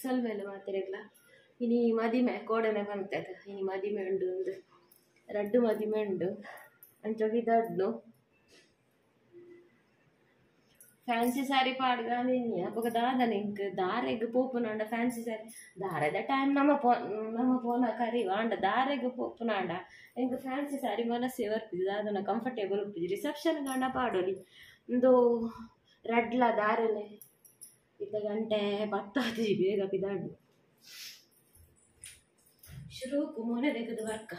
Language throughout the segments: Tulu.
ಸೊಲ್ಮೆಲು ಮಾತೆರೆಗ್ಲ ಇನಿ ಮದಿಮೆ ಕೋಡನೆ ಪಂತದ ಇನಿ ಮದಿಮೆ ಉಂಡು ಉಂದು ರಡ್ಡು ಮದಿಮೆ ಉಂಡು ಅಂಚ ಪಿದಾಡ್ನು ಫ್ಯಾನ್ಸಿ ಸಾರಿ ಪಾಡ್ಗಾನಿನ್ಯ ಬೊಕ ದಾದನೆ ಇಂಕ್ ದಾರೆಗ್ ಪೋಪುನಾಂಡ ಫ್ಯಾನ್ಸಿ ಸಾರಿ ದಾರೆದ ಟೈಮ್ ನಮ ನಮ ಪೋನ ಕರಿವ ಆಂಡ ದಾರೆಗ್ ಪೋಪುನಾಂಡ ಎಂಕ್ ಫ್ಯಾನ್ಸಿ ಸಾರಿ ಮನಸ್ಸೇ ಬರ್ಪಿಜಿ ದಾದನ ಕಂಫರ್ಟೇಬಲ್ ಉಪ್ಪುಜಿ ರಿಸೆಪ್ಷನ್ ಗಾಂಡ ಪಾಡೊಲಿ ಉಂದು ರಡ್ಲ ದಾರೆನೆ ಇತ್ತ ಗಂಟೆ 10 ಬೇಗ ಪಿದಾಡು ಶುರುಕು ಮೊನೆ ತೆಗೆದು ವರ್ಕ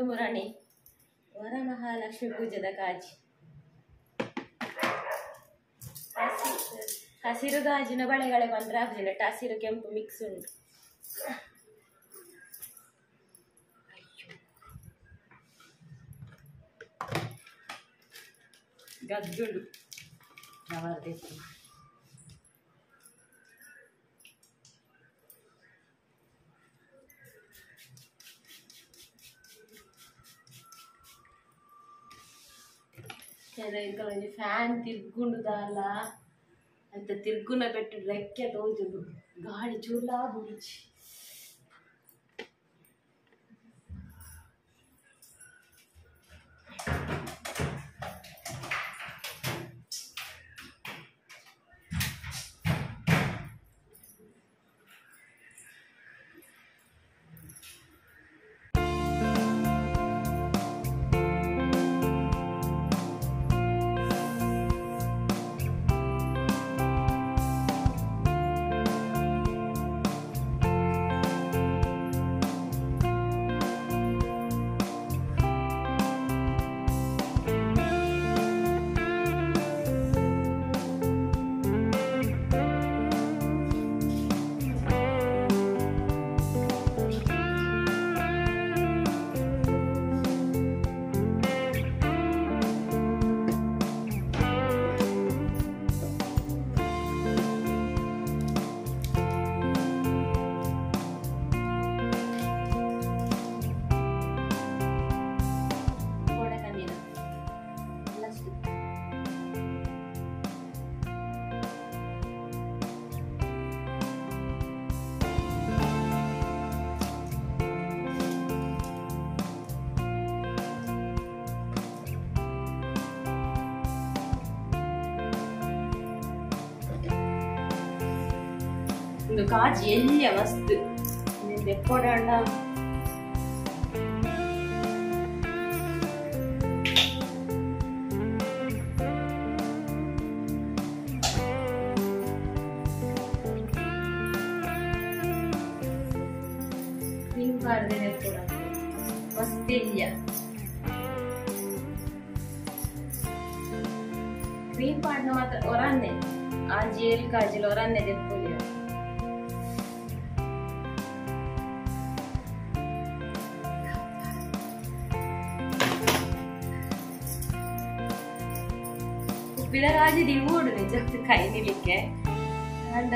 ಮುರಾಣಿ ವರಮಹಾಲಕ್ಷ್ಮಿ ಪೂಜೆದ ಕಾಜಿ ಹಸಿರು ಗಾಜಿನ ಬಳೆಗಳೆ ಬಂದ್ರೆ ಆಗುದಿಲ್ಲ, ಹಸಿರು ಕೆಂಪು ಮಿಕ್ಸ್ ಉಂಟು. ಗದ್ದುಂಡು ಫ್ಯಾನ್ ತಿರ್ಗುಂಡುದಲ್ಲ ಅಂತ ತಿರ್ಗುನ ಪೆಟ್ಟು ರೆಕ್ಕೆ ತೋಜುಂಡು ಗಾಳಿ ಚೂರ್ಲಾ ಬುಡಿಚಿ. ಕಾಜಿ ಎಲ್ಲಿಯ ಮಸ್ತ್ ಎಪ್ಪೋಡಂಡ ಕ್ರೀಮ್ ಪಾಡ್ದೇನೆ ಕೂಡ ಮಸ್ತ್ ಎಲ್ಲಿಯ ಕ್ರೀಮ್ ಪಾಡ್ನ ಮಾತ್ರ ಒರನ್ನೆ ಆಂಜಿ ಎಲ್ ಕಾಜಿಲ್ ಒರನ್ನೆ ದೆಪ್ಪುಲಿಯ. ಉಪ್ಪಿನ ದಿವೋಡು ನಿಜ ಕೈ ನಿಲಿಕ್ಕೆ ಅಂಡ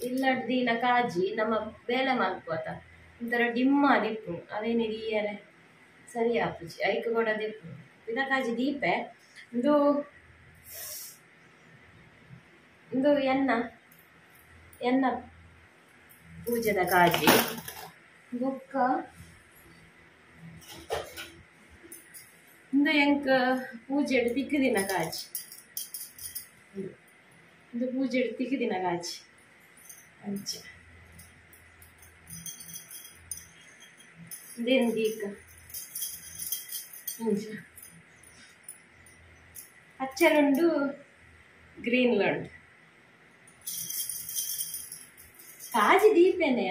ಇಲ್ಲಡ್ ದೀನ ಕಾಜಿ ನಮ್ಮ ಬೇಲೆ ಮಲ್ಪುವತ ಒಂಥರ ಡಿಮ್ಮ ದಿಪ್ಪು ಅವೇನು ದೀಯರೆ ಸರಿ ಆಪುಜಿ ಐಕ್ ಕೂಡ ದಿಪ್ಪು ಉಪ್ಪಿನ ಕಾಜಿ ದೀಪೆ ಇಂದು ಇಂದು ಎನ್ನ ಎನ್ನ ಪೂಜೆದ ಕಾಜಿ ಬೊಕ್ಕ ಇಂದು ಎಂಕ್ ಪೂಜೆಡ್ ತಿಕ್ಕಿದಿನ ಕಾಜಿ ಇಂದು ಪೂಜೆಡ್ ತಿಕ್ಕಿದಿನ ಕಾಜಿ ಅಂಚ ಇಂದೇನು ದೀಕ ಅಂಚ ಪಚ್ಚಲುಂಡು ಗ್ರೀನ್ಲುಂಡು ಕಾಜಿ ದೀಪೇನೆ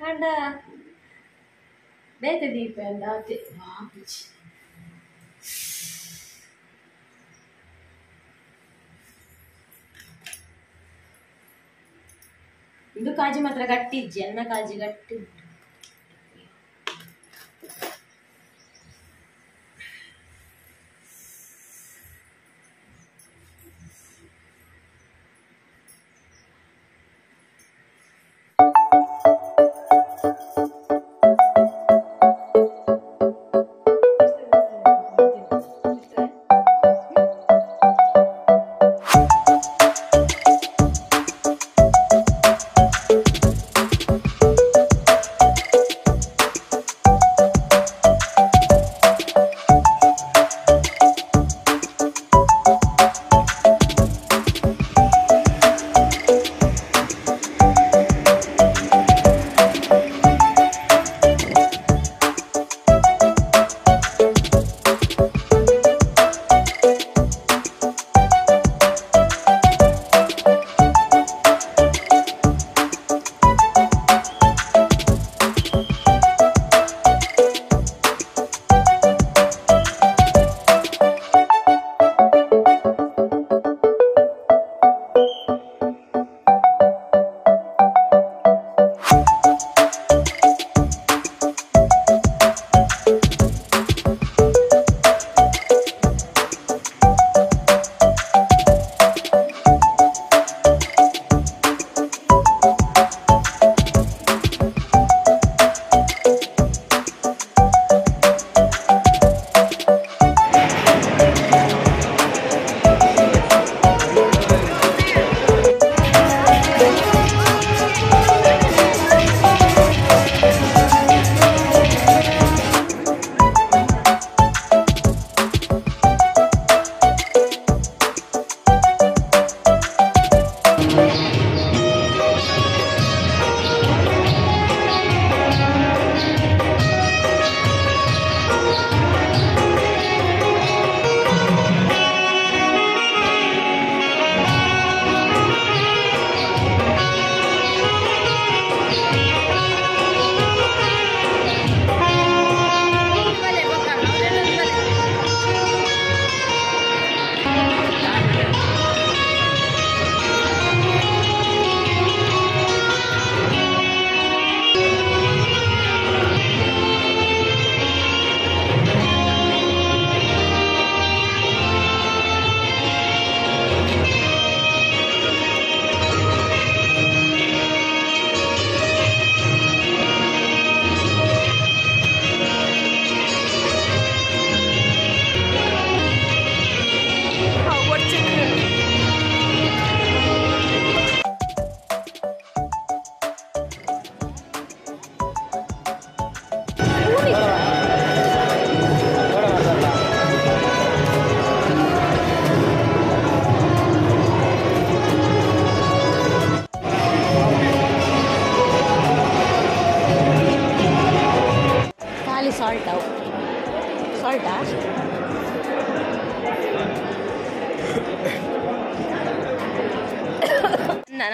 ಅಂಡ ಬೇತೆ ದೀಪ ಅಂಡ ಆತೆ ಬಾಪುಜಿ. ಇಂದು ಕಾಜಿ ಮಾತ್ರ ಗಟ್ಟಿ ಇಜ್ಜಿ ಅನ್ನ ಕಾಜಿ ಗಟ್ಟಿ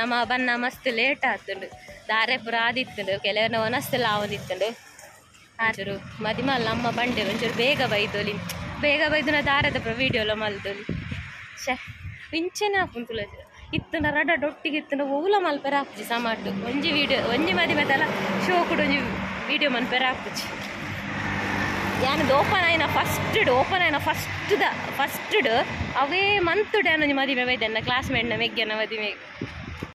ನಮ್ಮ ಬನ್ನ ಮಸ್ತ್ ಲೇಟ್ ಆತುಂಡು ದಾರೆ ಪೂರ ಆದಿತ್ತುಂಡು ಕೆಲವರ ಒನಸ್ತೆಲ್ಲ ಆವೊಂದಿತ್ತುಂಡು ಆಚೂರು ಮದಿಮಲ್ಲ ಅಮ್ಮ ಬಂಡೆ ಒಂಚೂರು ಬೇಗ ಬೈದೊಲಿ ಬೇಗ ಬೈದುನ ದಾರದ ಪೂರ ವೀಡಿಯೋಲ ಮಲ್ದೊಲಿ ಛೆ ಇಂಚೆನೆ ಆಪುಂಡು ಇತ್ತುಂಡ ರಡ ಡೊಟ್ಟಿಗೆ ಇತ್ತುಂಡ ಓಲ ಮಲ್ಪೆರೆ ಆಪುಜಿ ಸಮಾಟು ಒಂಜಿ ವೀಡಿಯೋ ಒಂಜಿ ಮದಿಮೆದಲ ಶೋಕುಡು ಒಂಜಿ ವೀಡಿಯೋ ಮನ್ಪೆರೆ ಆಪುಜಿ ಯಾನದು ಓಪನ್ ಆಯಿನ ಫಸ್ಟ್ ಫಸ್ಟ್ ಅವೇ ಮಂತ್ ಡ್ಯಾನ್ ಒಂಜಿ ಮದಿಮೆ ಬೈದೆನ್ನ ಕ್ಲಾಸ್ಮೇಟ್ನ ಮೆಗ್ಗೆನ ಮದಿಮೆ.